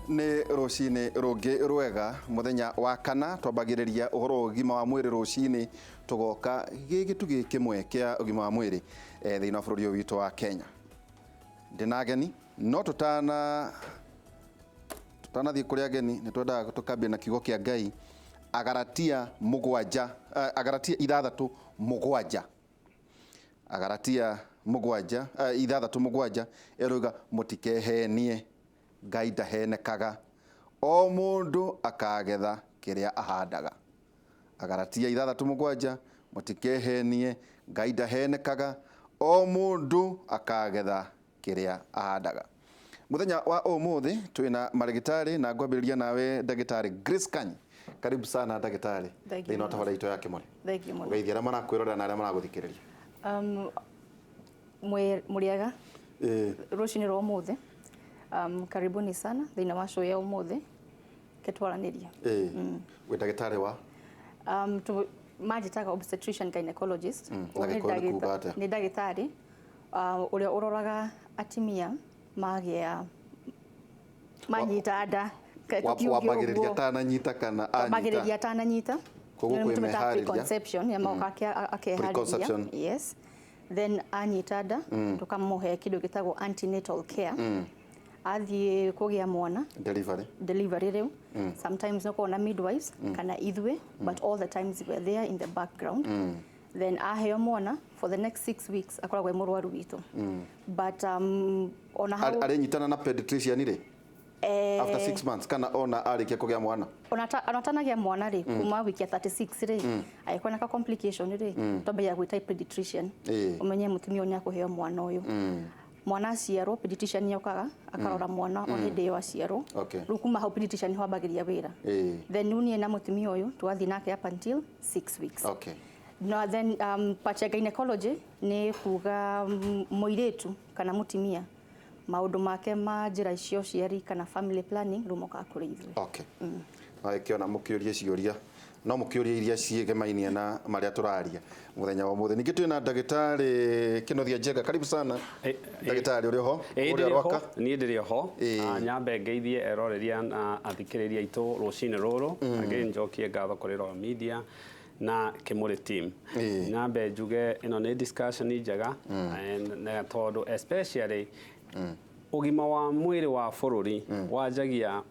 Nĩ rũcinĩ rũngĩ rwega, mũthenya wa kana twambagĩrĩria ũhoro wa ũgima wa mwĩrĩ rũcinĩ, tũgoka gĩ gĩtugĩ kĩmwe kĩa ũgima wa mwĩrĩ thĩinĩ wa bũrũri ũyũ witũ wa Kenya. Ndĩna ageni, no tũtanathiĩ kũrĩ ageni nĩ twendaga tũkambia na kiugo kĩa Ngai, Agalatia mũgwanja, Agalatia 6:7. Agalatia mũgwanja, 6:7 ĩroiga mũtikehenie, Ngai ndahenekaga, o mũndũ akagetha kĩrĩa ahandaga. Agalatia 6:7, mũtikehenie, Ngai ndahenekaga, o mũndũ akagetha kĩrĩa ahandaga. Mũthenya wa ũmũthĩ twĩna marĩgĩtarĩ na ngwambĩrĩria nawe ndagĩtarĩ Grace Kanyi. Karibu sana ndagĩtarĩ Thank you thĩinĩ wa mũno. tabarĩra itũ ya Kĩmũrĩ. Thank you mũno. Ũgeithia arĩa marakwĩrorera na arĩa maragũthikĩrĩria. Mũrĩega rũcinĩ rwa ũmũthĩ. Karibuni sana thĩinĩ wa show ya ũmũthĩ ketwaranĩria. Wĩ ndagĩtarĩ wa? Manjĩtaga obstetrician gynecologist. Na Ũyũ nĩ Gĩkũyũ nĩ kuga atĩa? Nĩ ndagĩtarĩ ũrĩa ũroraga atumia magĩa manyita nda. Tũkiuge Wambagĩrĩria ũguo. atananyita kana anyita? Wambagĩrĩria atananyita. Koguo Nĩ kwĩ tũmĩtaga meharĩria. preconception, ya moka akeharĩria. Preconception. Yes. Then anyita nda, tũkamũhe kĩndũ gĩtagwo antenatal care. Athiĩ kũgĩa mwana, Delivery. Delivery rĩu. Sometimes no na midwives kana ithuĩ, but all the times we're there in the background. Then aheo mwana, for the next 6 weeks akoragwo e mũrwaru witũ. But ona hau Arĩnyitana na pediatrician rĩ? After 6 months kana ona arĩkia kũgĩa mwana? Ona atanagĩa mwana rĩ, kuma wiki ya 36 rĩ, angĩkorwo na ka complication rĩ, twambagia gwĩta pediatrician, ũmenye mũtumia ũyũ nĩ akũheo mwana ũyũ. Mwana aciarwo, pediatrician nĩ okaga akarora mwana o hĩndĩ ĩyo aciarwo. Rĩu kuma hau pediatrician nĩho ambagĩria wĩra. Then rĩu niĩ na mũtumia ũyũ tũgathiĩ nake up until 6 weeks. No, then part ya gynecology nĩ kuga mũirĩtu kana mũtumia maũndũ make ma njĩra cia ũciari kana family planning rĩu mokaga kũrĩ ithuĩ. Okay. Magĩkĩona mũkĩũrie ciũria, no mũkĩũrie iria ciĩgemainie na marĩa tũraria mũthenya wa ũmũthĩ. Ningĩ twĩna ndagĩtarĩ Kĩnuthia Njenga. Karibu sana, ndagĩtarĩ. Ũrĩ ho Ĩĩ, ũrĩa ndĩrĩ ho. Rwaka? Niĩ ndĩrĩ ho. Nyambe ngeithie eroreria na athikĩrĩria aitũ rũcinĩ rũrũ. Angĩ njokie ngatho kũrĩ Royal Media na Kĩmũrĩ team. Nyambe njuge ĩno nĩ discussion njega, na tondũ especially ũgima wa mwĩrĩ wa bũrũri wanjagia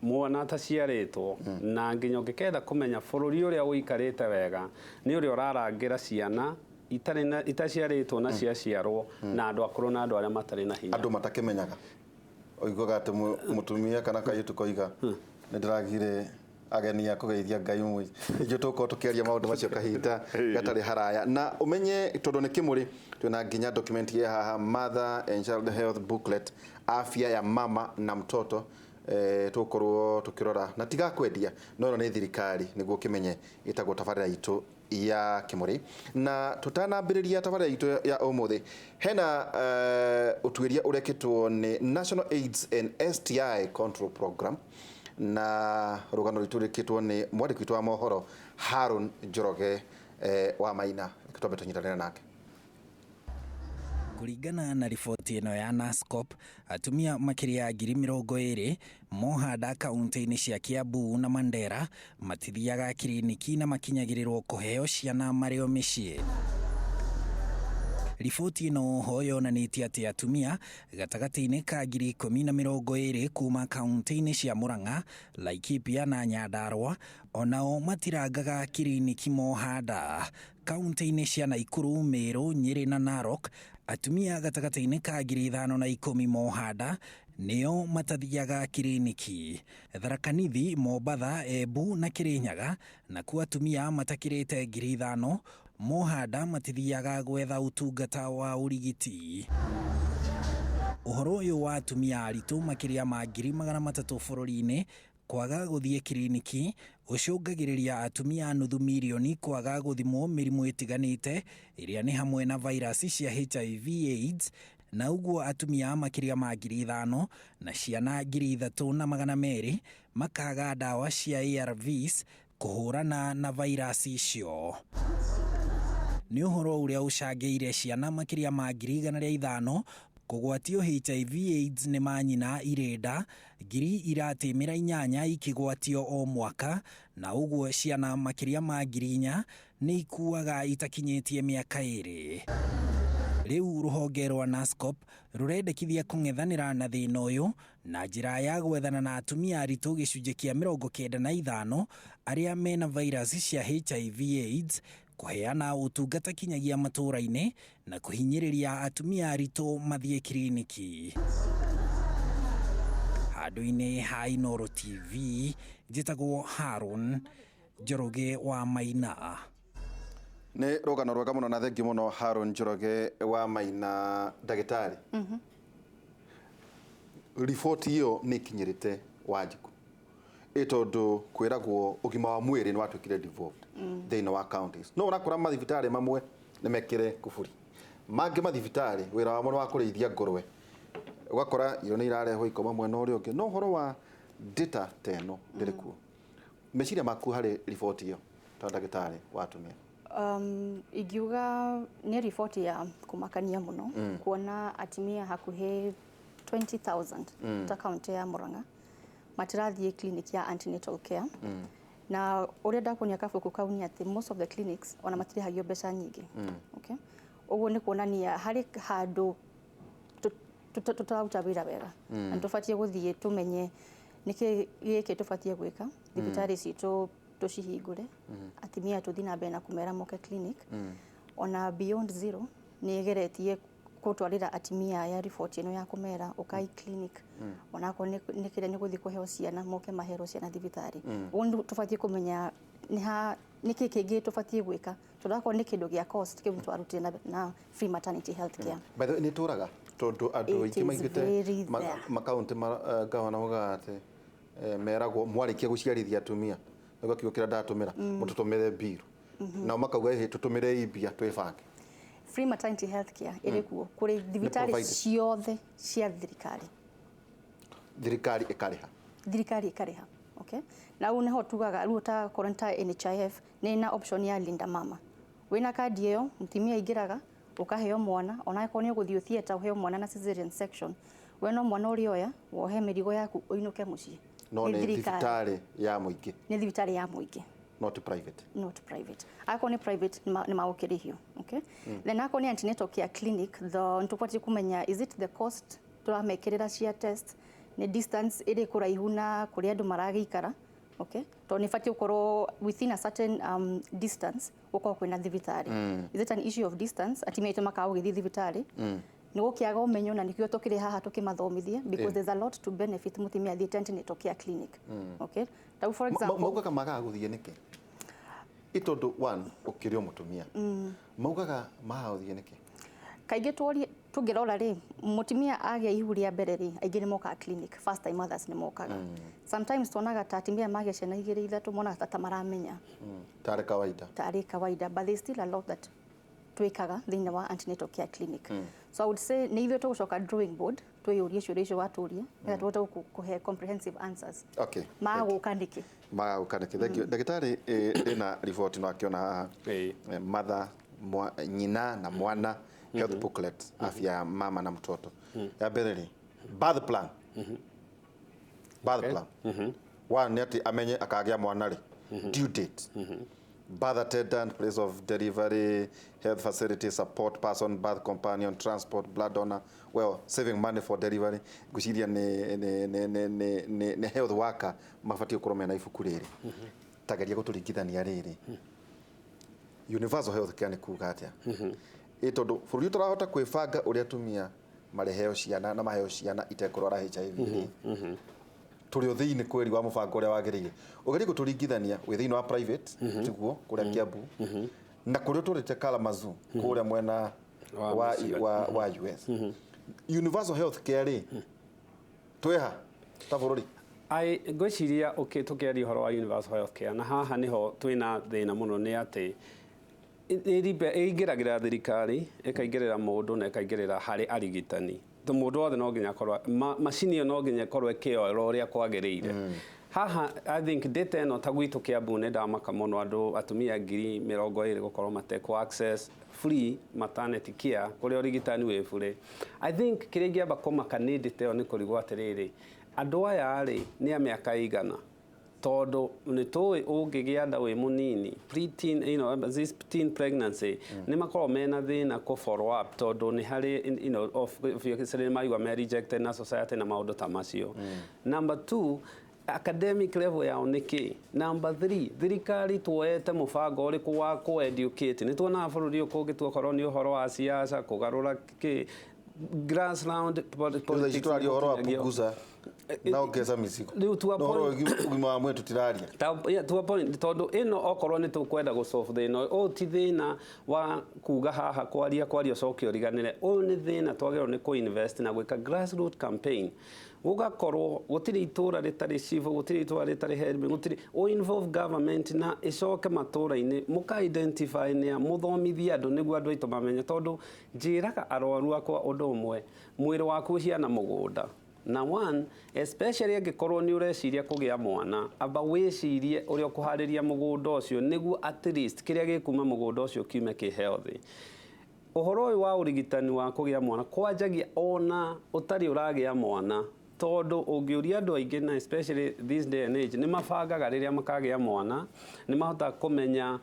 mwana ataciarĩtwo, na nginya ũngĩkenda kũmenya bũrũri ũrĩa ũikarĩte wega nĩ ũrĩa ũrarangĩra ciana itarĩ na itaciarĩtwo na ciaciarwo na andũ akũrũ na andũ arĩa matarĩ na hinya. Andũ matakĩmenyaga, ũiguaga atĩ mũtumia kana kairĩtu koiga nĩ ndĩragire ageni a kũgeithia Ngai mwe. Ithuĩ tũgũkorwo tũkĩaria maũndũ macio kahinda gatarĩ haraya, na ũmenye tondũ nĩ Kĩmũrĩ, twĩna nginya document ĩ haha, Mother and Child Health Booklet, afya ya mama na mtoto. Tũgũkorwo tũkĩrora na tigakwendia, no ĩno nĩ thirikari nĩguo ũkĩmenye ĩtagwo tabarĩra itũ ya Kĩmũrĩ. Na tũtanambĩrĩria tabarĩra itũ ya ũmũthĩ, hena ũtuĩria ũrekĩtwo nĩ National AIDS and STI Control Program, na rũgano rwitũ rwĩkĩtwo nĩ mwandĩki witũ wa mohoro Haron Njoroge wa Maina. Reke twambe tũnyitanĩre nake. Kũringana na riboti ĩno ya NASCOP, atumia makĩria ya 20,000 moha nda kaunti-inĩ cia Kiambu na Mandera matithiaga kiriniki na makinyagĩrĩrwo kũheo ciana marĩ o mĩciĩ. Riboti ĩno oho yonanĩtie atĩ atumia gatagatĩ-inĩ ka 10,000 na 20 kuma kaunti-inĩ cia Murang'a, Laikipia na Nyandarua onao matirangaga kiriniki moha nda. Kaunti-inĩ cia Naikuru, Meru, Nyĩrĩ na Narok, atumia gatagatĩ-inĩ ka 5,000 na 10 moha nda nĩo matathiaga kiriniki. Tharaka Nithi, Mombatha, Embu na Kirinyaga nakuo atumia matakĩrĩte 5,000 moha nda matithiaga gwetha ũtungata wa ũrigiti. Ũhoro ũyũ wa atumia aritũ makĩria ma 300,000 bũrũri-inĩ kwaga gũthiĩ kiriniki ũcũngagĩrĩria atumia nuthu mirioni kwaga gũthimwo mĩrimũ ĩtiganĩte ĩrĩa nĩ hamwe na vairasi cia HIV AIDS, na ũguo atumia makĩria ma 5,000 na ciana 3,200 makaga ndawa cia ARVs kũhũrana na vairasi icio. Nĩ ũhoro ũrĩa ũcangĩire ciana makĩria ma 105,000. Kũgwatio HIV AIDS nĩ manyina irĩ nda 8,800 ikĩgwatio o mwaka, na ũguo ciana makĩria ma 4,000 nĩ ikuaga itakinyĩtie mĩaka 2. Rĩu rũhonge rwa NASCOP rũrendekithia kũng'ethanĩra na thĩna ũyũ na njĩra ya gwethana na atumia aritũ gĩcunjĩ kĩa 95 arĩa mena virus cia HIV AIDS, kũheana ũtungata kinyagia matũũra-inĩ na kũhinyĩrĩria atumia aritũ mathiĩ kiriniki. Handũ-inĩ ha Inooro TV, njĩtagwo Haron Njoroge wa Maina. Nĩ rũgano rwega mũno na thengiũ mũno Haron Njoroge wa Maina. Ndagĩtarĩ, riboti ĩyo nĩ ĩkinyĩrĩte Wanjikũ ĩ tondũ kwĩragwo ũgima wa mwĩrĩ nĩ watuĩkire devolved thĩinĩ wa counties, no ũrakora mathibitarĩ mamwe nĩ mekĩre kuburi, mangĩ mathibitarĩ wĩra wamo nĩ wa kũrĩithia ngũrwe, ũgakora irio nĩ irarehwo ikoma mwena ũrĩa ũngĩ, no ũhoro wa data ta ĩno ndĩrĩ kuo. Meciria maku harĩ riboti ĩyo ta ndagĩtarĩ wa atumia? Ingiuga nĩ riboti ya kũmakania mũno kuona atumia hakuhĩ 20,000 ta kaunti ya Murang'a matirathiĩ clinic ya antenatal care. Na ũrĩa ndakuonia kabuku kau nĩ atĩ most of the clinics ona matirĩhagio mbeca nyingĩ. Okay? Ũguo nĩ kuonania harĩ handũ tũtararuta wĩra wega na tũbatiĩ gũthiĩ tũmenye nĩkĩ gĩkĩ tũbatiĩ gwĩka. Thibitarĩ citũ tũcihingũre, atumia tũthiĩ na mbere na kũmera moke clinic. Ona Beyond Zero nĩ ĩgeretie gũtwarĩra atumia aya riboti ĩno ya kũmera ũkai clinic, onakorwo nĩ kĩrĩa nĩ gũthiĩ kũheo ciana, moke maherwo ciana thibitarĩ. Ũguo nĩ tũbatiĩ kũmenya nĩ ha nĩkĩ kĩngĩ tũbatiĩ gwĩka, tondũ akorwo nĩ kĩndũ gĩa cost kĩu twarutire na free maternity health care. By the way, nĩ tũraga tondũ andũ aingĩ maigĩte makaunti gavana augaga atĩ meragwo mwarĩkia gũciarithia atumia nĩguo kiugo kĩrĩa ndatũmĩra, mũtũtũmĩre mbiru, nao makauga ĩhĩ tũtũmĩre mbia twĩbange. Free maternity health care ĩrĩ kuo kũrĩ thibitarĩ ciothe cia thirikari. Thirikari ĩkarĩha. Thirikari ĩkarĩha. Okay, na u niho tugaga rĩu ta korwo ta NHIF nĩ na option ya Linda Mama. Wĩna kandi ĩyo, mũtumia aingĩraga ũkaheo mwana, ona akorwo nĩ ũgũthiĩ theatre ũheo mwana na cesarean section, we no mwana ũrĩoya wohe mĩrigo yaku ũinũke mũciĩ. No nĩ thibitarĩ ya mũingĩ. Nĩ thibitarĩ ya mũingĩ. Not private. Not private. Akorwo nĩ private nĩ magũkĩrĩhio. Okay, then akorwo nĩ antenatal care clinic, the nĩtũbatiĩ kũmenya is it the cost tũramekĩrĩra cia test, nĩ distance ĩrĩ kũraihu na kũrĩa andũ maragĩikara. Okay, tondũ nĩ batiĩ gũkorwo within a certain distance gũkorwo kwĩna thibitarĩ. Is it an issue of distance, atumia aitũ makaga gũgĩthiĩ thibitarĩ? Nĩ gũkĩaga ũmenyo, na nĩkĩo tũkĩrĩ haha tũkĩmathomithia, because there's a lot to benefit mũtumia athiĩte antenatal care clinic. Okay, ta for example, maugaga magaga gũthiĩ nĩkĩ? Ĩ tondũ one ũkĩrĩ o mũtumia, maugaga magaga gũthiĩ nĩkĩ? Kaingĩ tworie tũngĩrora rĩ, mũtumia agĩa ihu rĩa mbere rĩ, aingĩ nĩ mokaga clinic, first time mothers nĩ mokaga. Sometimes tuonaga ta atumia magĩa ciana igĩrĩ ithatũ monaga ta maramenya. Tarĩ kawaida. Tarĩ kawaida, but there's still a lot that twĩkaga thĩinĩ wa antenatal care clinic. So I would say nĩ ithuĩ tũgũcoka drawing board twĩyũrie ciũria icio watũria, nĩgetha tũhote kũhe comprehensive answers. Magũka nĩkĩ? Magũka nĩkĩ? Thank you, ndagĩtarĩ. Ndĩna riboti no akĩona haha, mother nyina na mwana health booklet, afya ya mama na mtoto. Ya mbere rĩ, birth plan. Birth plan one nĩ atĩ amenye akagĩa mwana rĩ, due date, birth attendant, place of delivery, health facility, support person, birth companion, transport, blood donor, well, saving money for delivery. Ngwĩciria nĩ health worker mabatiĩ gũkorwo mena ibuku rĩrĩ. Tageria gũtũringithania rĩrĩ, universal health care nĩ kuga atĩa? Ĩ tondũ bũrũri ũtarahota kwĩbanga ũrĩa atumia mareheo ciana na maheo ciana itekũrwara HIV rĩ, tũrĩ o thĩinĩ kweri wa mũbango ũrĩa wagĩrĩire. Ũgerie gũtũringithania wĩ thĩinĩ wa private tiguo kũrĩa Kiambu na kũrĩa ũtũrĩte Kalamazoo kũrĩa mwena wa US. Universal health care rĩ, twĩha ta bũrũri? Ai, ngwĩciria tũkĩaria ũhoro wa universal health care, na haha nĩho twĩna thĩna mũno, nĩ atĩ ĩingĩragĩra thirikari, ĩkaingĩrĩra mũndũ na ĩkaingĩrĩra harĩ arigitani. Mũndũ wothe no nginya akorwo macini ĩyo no nginya ĩkorwo ĩkĩoerwo ũrĩa kwagĩrĩire. Haha I think data ĩno ta gwitũ Kiambu nĩ ndamaka mũno andũ atumia 20,000 gũkorwo matekũ access free maternity care kũrĩa ũrigitani wĩ bure. I think kĩrĩa ingĩamba kũmaka nĩ data ĩyo nĩ kũrigwo atĩrĩrĩ, andũ aya rĩ nĩ a mĩaka ĩigana, tondũ nĩ tũĩ ũngĩgĩa nda wĩ mũnini, pre-teen, this teen pregnancy, nĩ makoragwo mena thĩna kũ follow up, tondũ nĩ harĩ obviously nĩ maigua me rejected na society na maũndũ ta macio. Number two, academic level yao nĩ kĩ? Number three, thirikari tuoete mũbango ũrĩkũ wa kũ educate? Nĩ tuonaga bũrũri ũyũ kũngĩtua okorwo nĩ ũhoro wa siasa, kũgarũra kĩ grassroot Rĩu thaa ici tũraria ũhoro wa punguza na ongeza mizigo. Rĩu to a Na ũhoro point. wĩgiĩ ũgima wa mwĩrĩ tũtiraria. Ta, yeah, to a point, tondũ ĩno okorwo nĩ tũkwenda gũ solve thĩna ũyũ, ti thĩna wa kuga haha kwaria kwaria ũcoke ũriganĩre. Ũyũ nĩ thĩna twagĩrĩirwo nĩ kũ-invest na gwĩka grassroot campaign, gũgakorwo gũtirĩ itũra rĩtarĩ civil, gũtirĩ itũra rĩtarĩ headman, gũtirĩ ũ involve government na ĩcoke matũra-inĩ, mũka identify nĩa, mũthomithie andũ nĩguo andũ aitũ mamenye, tondũ njĩraga arwaru akwa ũndũ ũmwe: mwĩrĩ waku ũhiana mũgũnda, na one, especially angĩkorwo nĩ ũreciria kũgĩa mwana, amba wĩcirie ũrĩa ũkũharĩria mũgũnda ũcio nĩguo at least kĩrĩa gĩkuma mũgũnda ũcio kiume kĩ healthy. Ũhoro ũyũ wa ũrigitani wa kũgĩa mwana kwanjagia ona ũtarĩ ũragĩa mwana, tondũ ũngĩũria andũ aingĩ, na especially this day and age, nĩ mabangaga rĩrĩa makagĩa mwana, nĩ mahotaga kũmenya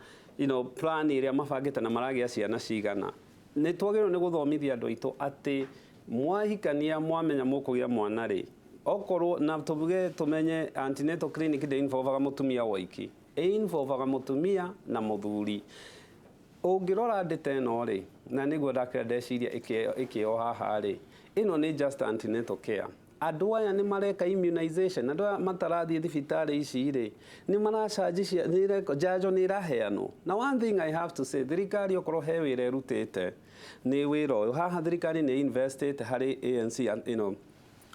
plan ĩrĩa mabangĩte na maragĩa ciana cigana. Nĩ twagĩrĩirwo nĩ gũthomithia andũ aitũ atĩ mwahikania, mwamenya mũkũgĩa mwana rĩ, okorwo na tuge tũmenye antenatal clinic ndĩ involvaga mũtumia woiki, ĩ involvaga mũtumia na mũthuri. Ũngĩrora ndĩta ĩno rĩ, na nĩguo ndakĩra ndeciria ĩkĩo haha rĩ, ĩno nĩ just antenatal care. Andũ aya nĩ mareka immunization? Andũ aya matarathiĩ thibitarĩ ici rĩ, nĩ maracanji njanjo nĩ ĩraheanwo? Na one thing I have to say, thirikari okorwo he wĩra ĩrutĩte nĩ wĩra ũyũ haha. Thirikari nĩ investĩte harĩ ANC,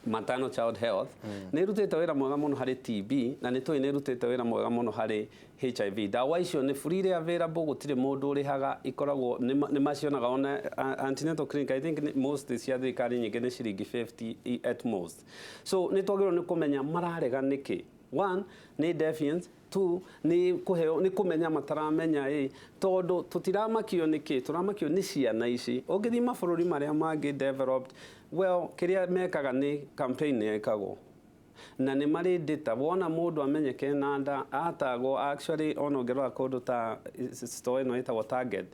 maternal child health, nĩ ĩrutĩte wĩra mwega mũno harĩ TB, na nĩ tũĩ nĩ ĩrutĩte wĩra mwega mũno harĩ HIV. Ndawa icio nĩ freely available, gũtirĩ mũndũ ũrĩhaga, ikoragwo nĩ macionaga ona antenatal clinic. I think most cia thirikari nyingĩ nĩ ciringi 50 at most. So nĩ twagĩrĩirwo nĩ kũmenya mararega nĩkĩ. One, nĩ defiance; two, nĩ kũheo, nĩ kũmenya mataramenya ĩ, tondũ tũtiramakio nĩkĩ, tũramakio nĩ ciana ici. Ũngĩthiĩ mabũrũri marĩa mangĩ developed, well, kĩrĩa mekaga nĩ campaign nĩ ĩkagwo na nĩ marĩ data. Wona mũndũ amenyeke na nda atagwo, actually ona ũngĩrora kũndũ ta store ĩno ĩtagwo Target,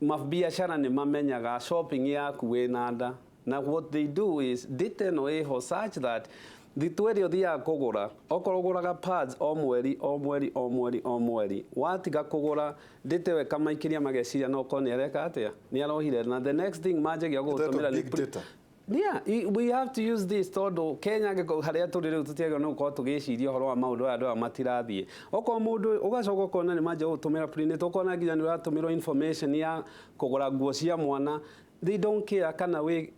mabiacara nĩ mamenyaga shopping yaku wĩna nda, na what they do is data ĩno ĩho such that thitũ ĩrĩa ũthiaga kũgũra, okorwo ũgũraga pads o mweri o mweri o mweri o mweri, watiga kũgũra, data ĩyo ĩkamaikĩria, mageciria no korwo nĩ areka atĩa, nĩ arohire, na the next thing manjagia gũgũtũmĩra nĩ big data. Yeah, we have to use this, tondũ Kenya angĩkorwo harĩa tũrĩ rĩu tũtiagĩrĩirwo nĩ gũkorwo tũgĩciria ũhoro wa maũndũ aya andũ aya matirathiĩ. Okorwo mũndũ ũgacoka ũkona nĩ manjia gũtũmĩra prenatal, ũkona nginya nĩ ũratũmĩrwo information ya kũgũra nguo cia mwana. They don't care kana wĩ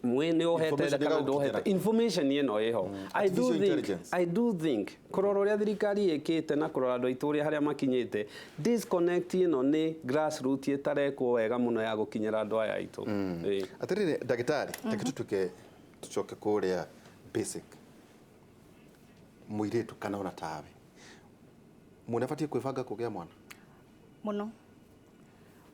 mwĩ nĩ ũhete Information kana ndũhete. ĩgagũkinyĩra. Information ĩno ĩho. I do Artificial think intelligence. I do think kũrora ũrĩa thirikari ĩkĩte na kũrora andũ aitũ ũrĩa harĩa makinyĩte, disconnect ĩno nĩ grassroot ĩtarekwo wega mũno ya gũkinyĩra andũ aya aitũ. Ĩĩ. Atiriri ndagĩtarĩ, reke tutuke tucoke kũrĩa basic. Mũirĩtu kana ona tawe, mũndũ abatiĩ kwĩbanga kũgĩa mwana? Mũno.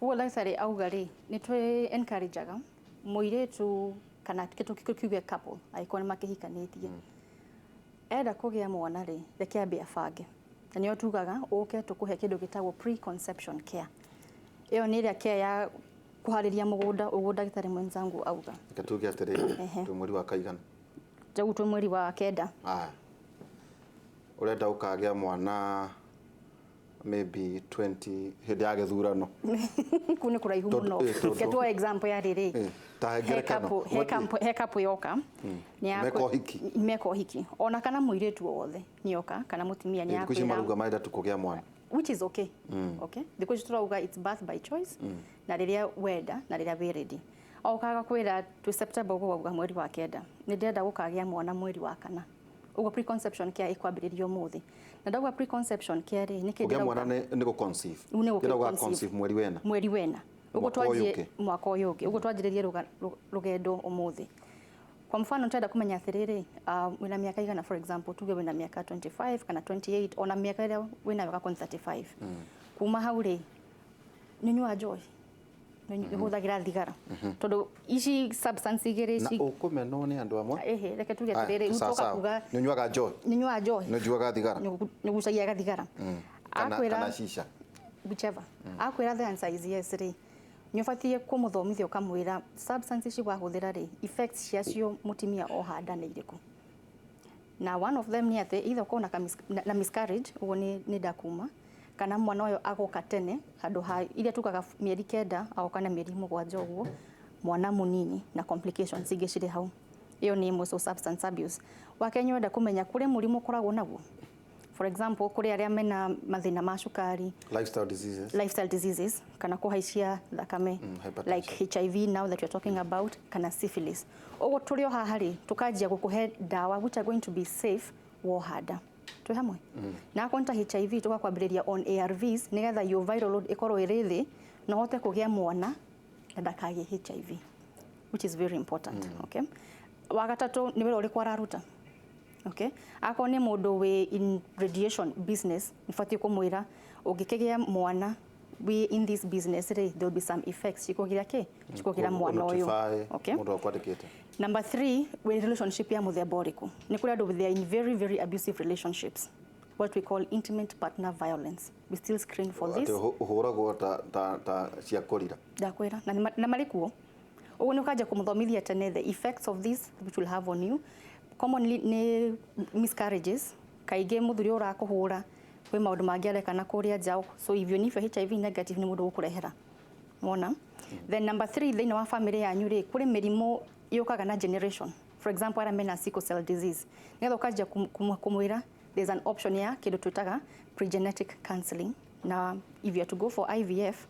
Ũguo ndagĩtarĩ auga rĩ, nĩ twĩ encourageaga mũirĩtu kana kiuge couple, angĩkorwo nĩ makĩhikanĩtie, enda kũgĩa mwana rĩ, reke ambe abange, na nĩyo tugaga ũke tũkũhe kĩndũ gĩtagwo preconception care. Ĩyo nĩ ĩrĩa care ya kũharĩria mũgũnda, ũguo ndagĩtarĩ mwenzangu auga. Reke tuge atĩrĩrĩ, twĩ mweri wa kaigana? Rĩu twĩ mweri wa 9. Aya, ũrenda ũkagĩa mwana maybe 20 hĩndĩ ya gĩthurano. Kuu nĩ kũraihu mũno. Tondũ Reke tuoe example ya rĩrĩ, ta ngerekano. He couple yoka Meka ũhiki. Meka ũhiki, ona kana mũirĩtu o wothe nĩoka kana mũtumia nĩ Thikũ ici akwĩra marauga marenda tu kũgĩa mwana. Which is okay. Okay, thikũ ici tũrauga it's birth by choice, na rĩrĩa wenda na rĩrĩa wĩ ready. Okaga kwĩra twĩ September ũguo, wauga mweri wa 9 nĩ ndĩrenda gũkagĩa mwana mweri wa 4, ũguo preconception care ĩkwambĩrĩrio ũmũthĩ. Na ndauga preconception care rĩ, nĩ kĩ? Kũgĩa mwana nĩ gũ conceive. Nĩ gũ Ndĩrauga conceive. Conceive mweri wena. Mweri wena ũguo. Mwaka ũyũ Twanjie ũngĩ. Mwaka ũyũ ũngĩ ũguo twanjĩrĩrie rũgendo ũmũthĩ. Kwa mfano nitenda kumenya atiriri, wina miaka igana, for example tuge wina miaka 25 kana 28, ona miaka ĩrĩa wina gakorwo nĩ 35. Kuma hau rĩ, nĩ njohi, nĩ hũthagĩra thigara, tondũ ici substance igĩrĩ na ũkũmenwo nĩ andũ amwe. Ehe, reke tuge atiriri, ũtoka kuga nĩ ũnyuaga njohi, nĩ ũnyuaga njohi, nĩ ũnyuaga thigara, nĩ ũgucagia thigara, kana shisha, whichever. Akwĩra the answer is yes rĩ, nĩ ũbatiĩ kũmũthomithia ũkamwĩra substance ici wahũthĩra rĩ, effects ciacio mũtumia oha nda nĩ irĩkũ. Na one of them nĩ atĩ either ũkorwo na miscarriage, ũguo nĩ nda kuma, kana mwana ũyũ agoka tene handũ ha iria tugaga mĩeri 9 agoka na mĩeri 7 ũguo, mwana mũnini na complications ingĩ cirĩ hau. Ĩyo nĩ ĩmwe. So substance abuse. Wa kerĩ, wenda kũmenya kũrĩ mũrimũ ũkoragwo naguo. For example, kũrĩ arĩa mena mathĩna ma cukari, lifestyle diseases, lifestyle diseases, kana kũhaicia thakame, like HIV now that you're talking about, kana syphilis. Ũguo tũrĩ o haha rĩ, tũkanjia gũkũhe ndawa which are going to be safe woha nda. Twĩ hamwe? Na akorwo nĩ ta HIV, tũgakwambĩrĩria on ARVs nĩgetha your viral load ĩkorwo ĩrĩ thĩ na ũhote kũgĩa mwana na ndakagĩe HIV, which is very important. Okay? Wa gatatũ, nĩ wĩra ũrĩkũ araruta? Okay? Akorwo nĩ mũndũ wĩ in radiation business, nĩ kũmwĩra ũngĩkĩgĩa mwana we in this business rĩ, there will be some effects cikũgira kĩ, cikũgira mwana ũyũ. Okay? Mũndũ akwandĩkĩte. Number 3, wĩ relationship ya mũthemba ũrĩkũ? Nĩ kũrĩ andũ they are in very very abusive relationships, what we call intimate partner violence. We still screen for this. Atĩ ũhũragwo ta cia kũrira. Ndakwĩra na marĩ kuo. Ũguo nĩ ũkanjia kũmũthomithia tene the effects of this which will have on you. Commonly nĩ miscarriages, kaingĩ mũthuri ũrakũhũra, kwĩ maũndũ mangĩ areka na kũrĩa nja. So if you're HIV negative, nĩ mũndũ gũkũrehera. Wona? Then number 3, thĩinĩ wa family yanyu rĩ, kũrĩ mĩrimũ yũkaga na generation. For example, arĩa mena sickle cell disease. Nĩgetha ũkanjia kũmwĩra there's an option ya kĩndũ twĩtaga pre-genetic counseling. Na if you are to go for IVF,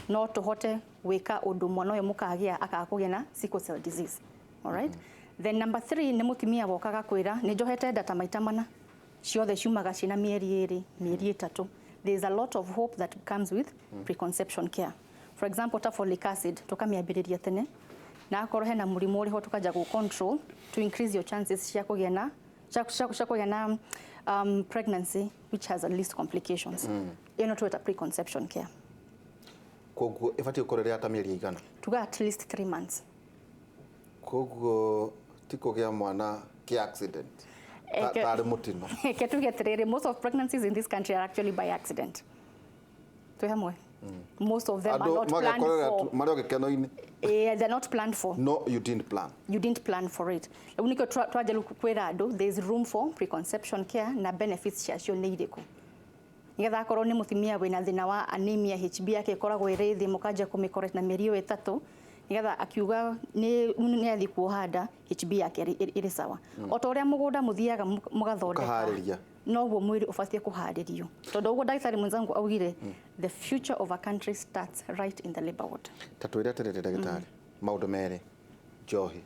no tũhote gwĩka ũndũ mwana ũyũ mũkagĩa akaga kũgĩa na sickle cell disease. All right? Then number 3, nĩ mũtumia wokaga kwĩra nĩ njohete nda ta maita mana, ciothe ciumaga ciĩna mĩeri 2, mĩeri 3. There is a lot of hope that comes with preconception care. For example, ta folic acid tũkamĩambĩrĩria tene, na akorwo hena mũrimũ ũrĩho tũkanja gũ control to increase your chances cia kũgĩa na cia kũgĩa na pregnancy which has at least complications. Ĩno twĩta preconception care. Koguo ĩbatiĩ gũkorwo ĩrĩ ta mĩeri igana? Tuga at least 3 months. Koguo ti kũgĩa mwana kĩ accident, tarĩ mũtino. Ke tuge atĩrĩrĩ, most of pregnancies in this country are actually by accident. Twĩ hamwe? Most of them are not planned for. Marĩ o gĩkeno-inĩ. They're not planned for. No, you didn't plan. You didn't plan for it. Rĩu nĩkĩo twanjia rĩu kwĩra andũ there is room for preconception care na benefits ciacio nĩ irĩkũ. Nĩgetha akorwo nĩ mũtumia wĩna thĩna wa anemia, HB yake ĩkoragwo ĩrĩ thĩ, mũkanjia kũmĩcorrect na mĩeri ĩyo 3, nĩgetha akiuga nĩ athiĩ kuoha nda, HB yake ĩrĩ sawa. O ta ũrĩa mũgũnda mũthiaga mũgathondeka, Ũkaharĩria. noguo mwĩrĩ ũbatiĩ kũharĩrio. Tondũ ũguo ndagĩtarĩ mwenzangu augire, the future of a country starts right in the labor ward. Ta twĩre atĩrĩrĩ ndagĩtarĩ, maũndũ merĩ, njohi,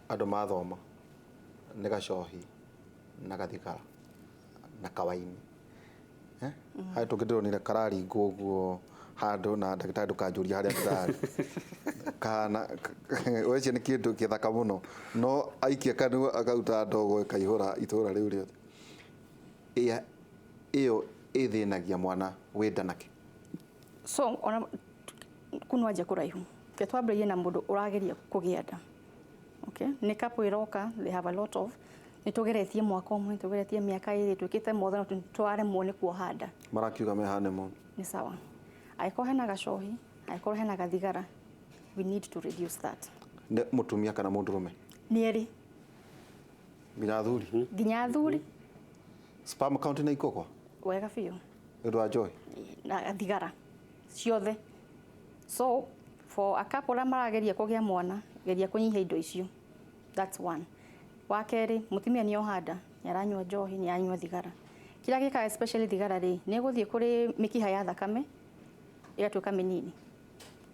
andũ mathoma nĩ gacohi na gathigara na kawaini. Harĩ tũngĩ ndĩronire kararingwo ũguo handũ na ndagĩtarĩ ndũkanjũrie harĩa ndĩrarĩ. Kana weciria nĩ kĩndũ gĩthaka mũno, no aikia kanua akaruta ndogo ĩkaihũra itũra rĩu rĩothe. Ĩyo ĩthĩnagia mwana wĩ nda nake. So ona kunwanja kũraihu, ke twambĩrĩrie na mũndũ ũrageria kũgĩa nda. Okay? Nĩ couple ĩroka, they have a lot of, nĩ tũgeretie mwaka ũmwe, tũgeretie mĩaka 2, twĩkĩte mothe no twaremwo nĩ kuoha nda. Marakiuga me honeymoon. Nĩ sawa. Angĩkorwo hena gacohi, angĩkorwo hena gathigara, we need to reduce that. Nĩ mũtumia kana mũndũrũme? Nĩ erĩ. Nginya athuri? Nginya athuri. Sperm count nĩ ikũgwa? Wega biũ. Nĩ ũndũ wa njohi? Na thigara ciothe. So for a couple arĩa marageria kũgĩa mwana, geria kũnyihia indo icio. That's one. Wa kerĩ, mũtumia nĩ oha nda, nĩ aranyua njohi, nĩ aranyua thigara. Kĩrĩa gĩkaga especially thigara rĩ, nĩ ĩgũthiĩ kũrĩ mĩkiha ya thakame ĩgatuĩka mĩnini.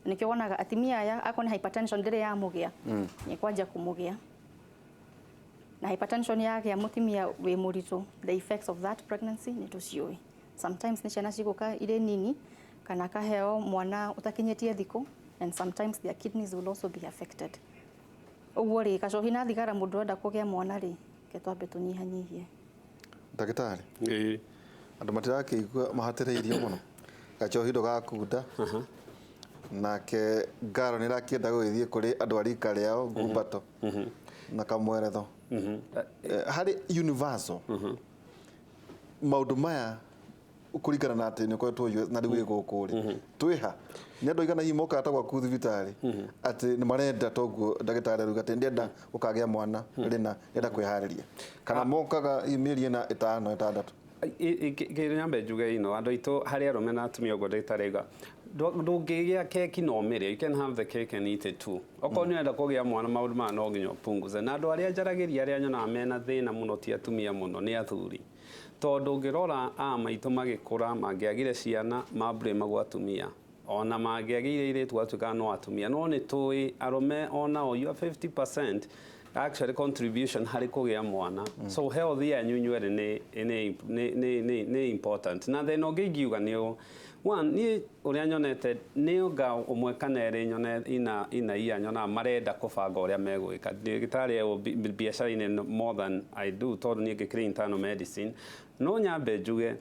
Nĩkĩo wonaga atumia aya akorwo nĩ hypertension ndĩrĩ yamũgĩa, nĩ kwanjia kũmũgĩa. Na hypertension yagĩa mũtumia wĩ mũritũ, the effects of that pregnancy nĩ tũciũĩ. Sometimes nĩ ciana cigũka irĩ nini, kana akaheo mwana ũtakinyĩtie thikũ, and sometimes their kidneys will also be affected. Ũguo rĩ, gacohi na thigara mũndũ enda kũgĩa mwana rĩ, ke twambe tũnyihanyihie. Ndagĩtarĩ, andũ matirakĩigua mahatĩrĩirio mũno, gacohi ndũgakunda, nake ngaro nĩ ĩrakĩenda gũgĩthiĩ kũrĩ andũ a rika rĩao ngumbato na kamweretho. Harĩ universal maũndũ maya kũringana na atĩ nĩ ũkoretwo US na rĩu wĩ gũkũ rĩ, twĩha nĩ andũ aigana hihi mokaga ta gwaku thibitarĩ atĩ nĩ marenda toguo ndagĩtarĩ aruga atĩ ndĩrenda gũkagĩa mwana rĩna, ndĩrenda kwĩharĩria, kana mokaga hihi mĩeri ĩna, ĩtano, ĩtandatũ? Kĩrĩa nyambe njuge ino, andũ aitũ harĩ arũme na atumia, ũguo ndagĩtarĩ auga, ndũngĩgĩa keki na ũmĩrĩe. You can have the cake and eat it too. Okorwo nĩ ũrenda kũgĩa mwana, maũndũ maya no nginya ũpunguze. Na andũ arĩa njaragĩria, arĩa nyonaga mena thĩna mũno, ti atumia mũno, nĩ athuri, tondũ ũngĩrora a maitũ magĩkũra, mangĩagire ciana mambũrĩmagwo atumia, ona mangĩagĩire airĩtu gwatuĩkaga no atumia. No nĩ tũĩ arũme onao, you are 50% actually contribution harĩ kũgĩa mwana. So health yanyu inyuerĩ nĩ important. Na thĩna ũngĩ ingiuga nĩ ũũ, one, niĩ ũrĩa nyonete nĩ ũnga ũmwe kana erĩ nyone ina iya nyonaga marenda kũbanga ũrĩa megwĩka. Ndagĩtarĩ ũ biacara-inĩ more than I do, tondũ niĩ ngĩkĩrĩ internal medicine. No nyambe njuge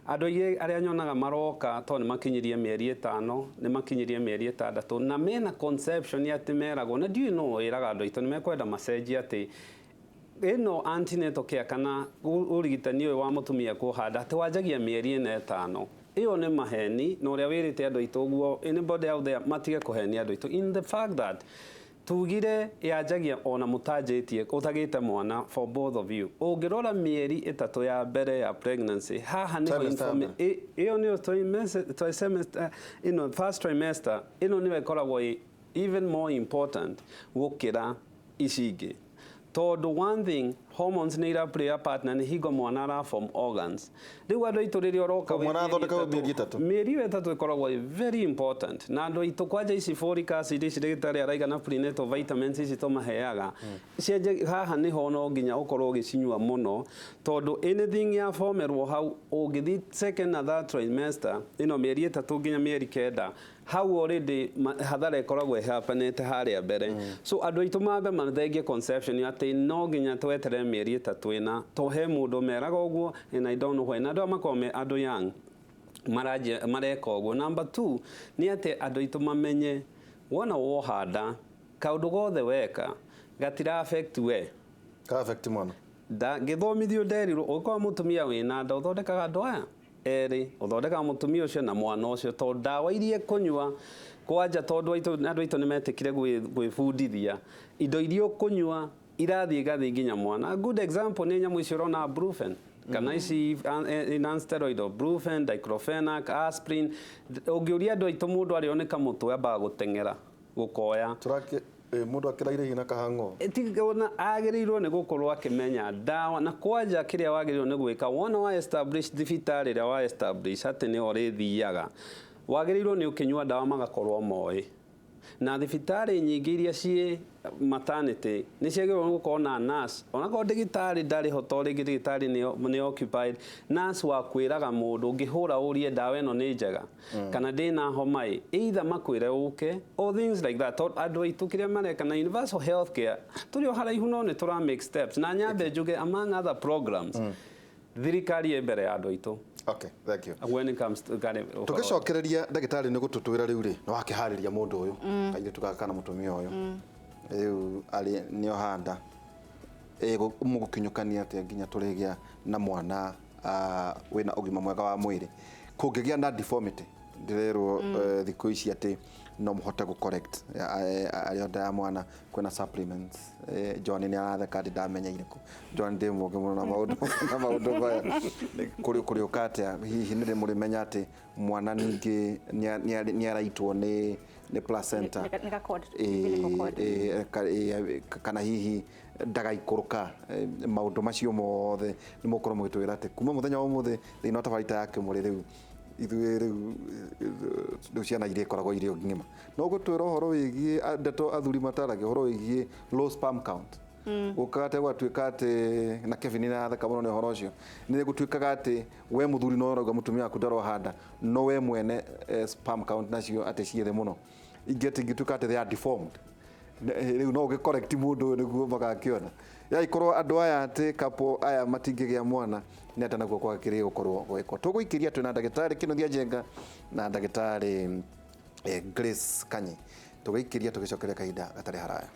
andũ aingĩ arĩa nyonaga maroka tondũ nĩ makinyirie mĩeri 5, nĩ makinyirie mĩeri 6, na mena conception atĩ meragwo, na ndiũĩ no ĩraga andũ aitũ nĩ mekwenda macenjie atĩ ĩno antenatal care kana ũrigitani ũyũ wa mũtumia kũhanda atĩ wanjagia mĩeri 4, 5. Ĩyo nĩ maheni, na ũrĩa wĩrĩte andũ aitũ ũguo, anybody out there, matige kũhenia andũ aitũ in the fact that tugire yanjagia ona mũtanjĩtie ũtagĩte mwana. For both of you, ũngĩrora mĩeri 3 ya mbere ya pregnancy, haha nĩho Trimester ya mbere. Ĩyo nĩyo trimester, ĩno first trimester, ĩno nĩyo ĩkoragwo ĩ even more important gũkĩra ici ingĩ, tondũ one thing, hormones nĩ ira play a part, na nĩ hingo mwana ara form organs. Rĩu andũ aitũ, rĩrĩa ũroka Ko wĩ mwana mĩeri athondekagwo 3, mĩeri 3? Mĩeri ĩyo 3 ĩkoragwo ĩ very important. Na andũ aitũ, kwanja ici folic acid ici ndagĩtarĩ araiga na prenatal vitamins ici tũmaheaga cianjia haha, nĩho no nginya ũkorwo ũgĩcinyua mũno, tondũ anything ya formerwo hau, ũngĩthiĩ second na third trimester, ĩno mĩeri 3 nginya mĩeri 9, hau already hathara ĩkoragwo ĩhapanĩte harĩa mbere. So andũ aitũ mambe mathengie conception atĩ no nginya tweterere mĩeri 3 ĩna, to he mũndũ meraga ũguo, and I don't know why, na andũ aya makoragwo me andũ young maranjia mareka ũguo. Number two nĩ atĩ andũ aitũ mamenye wona wohanda, kaũndũ gothe weka gatira affect we. Ka affect mwana. Ngĩthomithio nderirwo ũngĩkorwo mũtumia wĩna nda, ũthondekaga andũ aya erĩ, ũthondekaga mũtumia ũcio na mwana ũcio, tondũ ndawa iria ekũnyua kwanja, tondũ andũ aitũ nĩ metĩkire gwĩbundithia, indo iria ũkũnyua irathiĩ igathiĩ nginya mwana. A good example nĩ nyamũ icio ũrona, Brufen kana ici non-steroidal, Brufen, diclofenac, aspirin. Ũngĩũria andũ aitũ, mũndũ arĩo nĩ kamũtwe ambaga gũteng'era gũkoya. Tũrake mũndũ akĩraire hihi na kahang'o. Ona agĩrĩirwo nĩ gũkorwo akĩmenya ndawa na kwanja kĩrĩa wagĩrĩirwo nĩ gwĩka wona wa establish thibitarĩ ĩrĩa wa establish atĩ nĩho ũrĩthiaga, wagĩrĩirwo nĩ ũkĩnyua ndawa magakorwo moĩ. Na thibitarĩ nyingĩ iria ciĩ maternity nĩ ciagĩrĩirwo nĩ gũkorwo na nurse, onakorwo ndagĩtarĩ ndarĩ ho, to rĩngĩ ndagĩtarĩ nĩ occupied, nurse wa kwĩraga mũndũ ũngĩhũra ũrie ndawa ĩno nĩ njega kana ndĩna homa ĩ, either makwĩre ũke or things like that. Tondũ andũ aitũ kĩrĩa mareka na universal health care, tũrĩ o haraihu, no nĩ tũra make steps. Na nyambe njuge, among other programs, thirikari ĩ mbere ya andũ aitũ Okay, thank you. when it comes to Tũgĩcokereria, ndagĩtarĩ nĩ gũtũtwĩra rĩu rĩ, nĩ wakĩharĩria mũndũ ũyũ, kairĩtu gaka kana mũtumia ũyũ rĩu arĩ nĩ ohanda, mũgũkinyũkania atĩa nginya tũrĩgĩa na mwana wĩna ũgima mwega wa mwĩrĩ? Kũngĩgĩa na deformity, ndĩrerwo thikũ ici atĩ no mũhote gũ correct arĩ nda ya mwana, kwĩna supplements. John nĩ aratheka atĩ ndamenya irĩkũ. John ndĩ mũũgĩ mũno na maũndũ maya. Kũrĩ kũrĩũka atĩa? Hihi nĩ mũrĩmenya atĩ mwana ningĩ nĩ araitwo nĩ placenta? Nĩ ga cord, umbilical cord. Kana hihi ndagaikũrũka? Maũndũ macio mothe nĩ mũgũkorwo mũgĩtwĩra atĩ kuma mũthenya wa ũmũthĩ thĩinĩ wa tabarita ya Kĩmũrĩ. Rĩu ithuĩ rĩu ciana iria ikoragwo irĩ ng'ima, no gũtwĩra ũhoro wĩgiĩ ndeto athuri mataragia, ũhoro wĩgiĩ low sperm count, gũkaga atĩ gwatuĩka atĩ, na Kevin nĩ aratheka mũno nĩ ũhoro ũcio, nĩ gũtuĩkaga atĩ we mũthuri no ũrauga mũtumia waku ndarohanda, no we mwene sperm count nacio atĩ ciĩ thĩ mũno, ingĩ atĩ ingĩtuĩka atĩ they are deformed. Rĩu no ũgĩ correct mũndũ ũyũ nĩguo magakĩona yaikorwo andũ aya atĩ couple aya matingĩgĩa mwana nĩ atĩ naguo kwagĩrĩire gũkorwo gwĩkwo. Tũgũikĩria twĩna ndagĩtarĩ Kĩnuthia Njenga na ndagĩtarĩ Grace Kanyi, tũgĩikĩria tũgĩcokeria kahinda gatarĩ haraya.